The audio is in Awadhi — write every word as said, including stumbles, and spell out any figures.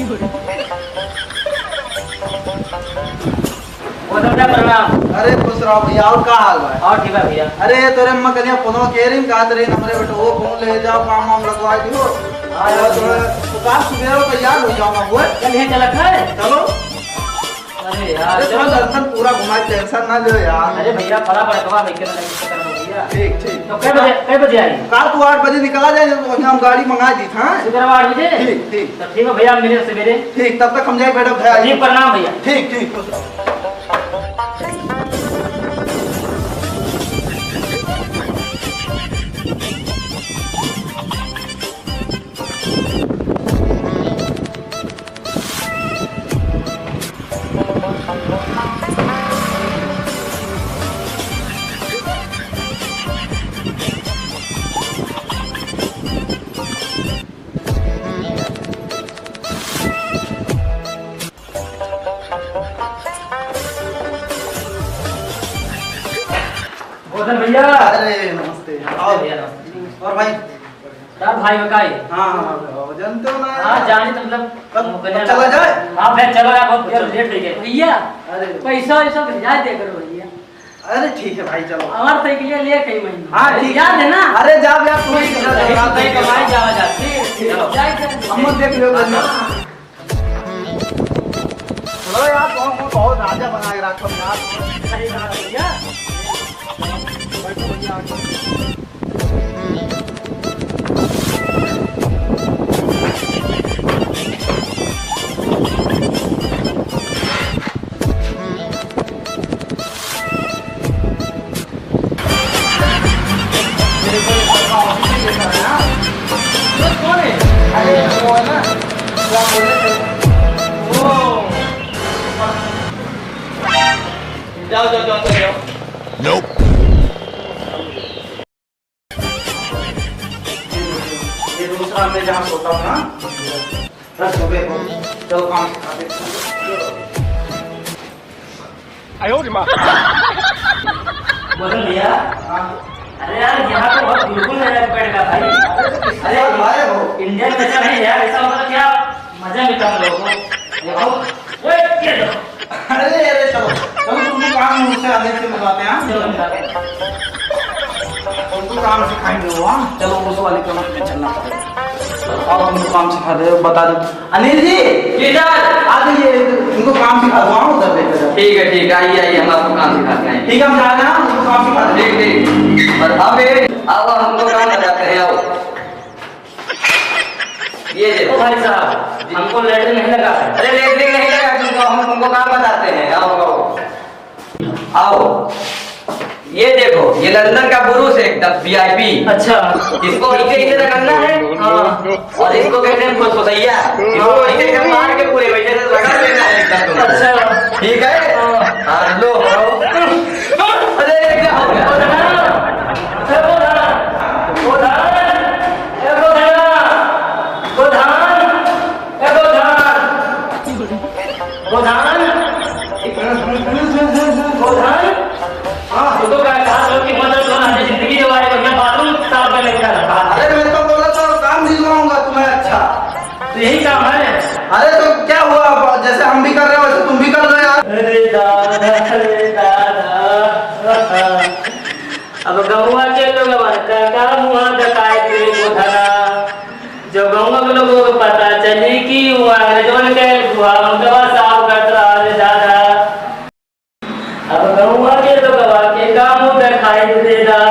गोधन भैया, प्रणाम। अरे खुश रहो भैया, और का हाल बा? और ठीक बा भैया। अरे तोरे अम्मा कनिया फोनवा के रिंग कहत रही, हमरे बेटा वो फोन ले जाओ, काम वाम लगवा दियो। हाँ यार, और थोड़ा उतार सुबेरो तैयार हो जाओ ना हुए। चल, ये चलत है। चलो। अरे यार, अरे थोड़ा चलो। दर्शन पूरा घुमाए, टेंशन ना लो यार। अरे भैया, बड़ा बड़कवा लेके ना चक्कर में भैया। ठीक, ठीक। तो कै बजे, कै बजे आई? काल तू आठ बजे निकला जाए, तो हम गाड़ी मंगा दी था। सुबह आठ बजे? ठीक, ठीक। तो ठीक है भैया, मिले सवेरे। ठीक, तब तक हम जाए बैठो भैया। जी, प्रणाम भैया। ठीक, ठीक, खुश रहो। गोधन भैया। अरे नमस्ते। आओ। भैया नमस्ते। और भाई? यार भाई बताई। हाँ, हाँ, हाँ, जानते हो ना हाँ, यार। जानी तो मतलब, तब, मुकदमा तब चला जाए? हाँ, फिर चलो यार, बहुत यार। लेट हो गया। भैया, अरे। पैसा वैसा भेजा दे करो भैया। अरे ठीक है भाई, चलो। हमार साइकिल ले कहीं महीने। हाँ, ठीक। याद है ना? अरे जाओ यार, तुम्हें ठीक है, ठीक है, कमाई जाओ, जाओ। ठीक है, ठीक है। चलो। जाए, जाए। हम लोग देख लो, हाँ, बस। हाँ। चलो यार, तुमको बहुत राजा बना के रखो यार। सही बात है भैया। बैठो भैया, आके। मेरे को ये सबका ऑफिस ही लेता है, हाँ? ये कौन है? अरे, वो है ना, क्या बोले थे? वो। जाओ, जाओ, जाओ, जाओ, जाओ। ये दूसरा मैं जहाँ सोता हूँ ना, दस रुपये को, चलो काम सिखा दे। आयो रे माँ। बोलो भैया। हाँ। अरे यार, यहाँ तो बहुत बिल्कुल नया बैठ गया भाई। अरे तो किसके साथ आए हो? इंडियन वैसा नहीं है यार, ऐसा होता क्या मजा मिलता हम लोगों को। देखो, ओए, ये देखो। अरे, अरे, चलो, चलो, तुमको काम मुझसे आगे से बताते हैं, हाँ? चलो, बताते हैं। तुमको काम सिखाएंगे वो, हाँ? चलो, उस वाले को मत चलना पड़ेगा। और तुमको काम सिखा दे, बता दो। अनिल जी! जी सर। आ जाइए, तुमको काम सिखा दो, हाँ, उधर बैठ जाओ। ठीक है, ठीक है, आइए, आइए, हम आपको काम सिखाते हैं। ठीक है, हम जा रहे हैं, हाँ, तुमको काम सिखा दो। ठीक, ठीक। और आप ये, आओ, हमको काम बताते हैं, आओ। ये देखो। ओ भाई साहब, हमको लेटरिन नहीं लगा है। अरे लेटरिन नहीं लगा तुमको, हम तुमको काम बताते हैं। आओ, आओ। आओ। ये देखो, ये लंदन का बुरुस है एकदम वी आई पी। अच्छा। इसको इसे इसे रगड़ना है। हाँ। और इसको कहते हैं फुसफुसैया। इसको हाँ। इसे इसे मार के पूरे वैसे से रगड़ देना है एकदम तुमको। अच्छा। ठीक है? हाँ। हाँ, लो। अरे, ये क्या हो गया? ए गोधन! ए गोधन! ए गोधन! ए गोधन! गोधन! गोधन! हाँ, तू तो कहा, कहा था कि मदद हो ना, जिंदगी जो आए, बढ़िया बाथरूम साफ करने का था। अरे, मैं तो बोला था, काम दिलवाऊंगा तुम्हें अच्छा। तो यही काम है। अरे, तो क्या हुआ? अब जैसे हम भी कर रहे हैं, वैसे तुम भी कर लो यार। अरे दादा, अरे दादा। अब गौवा के लोगवन का, का मुँह देखाई दे गोधना। जब गौवा के लोगों को पता चली कि वो अंग्रेजवन के गुहा मुंडवा साफ करत रहा रे दादा। अब गौवा के लोगवा के का मुँह देखाई दे दादा।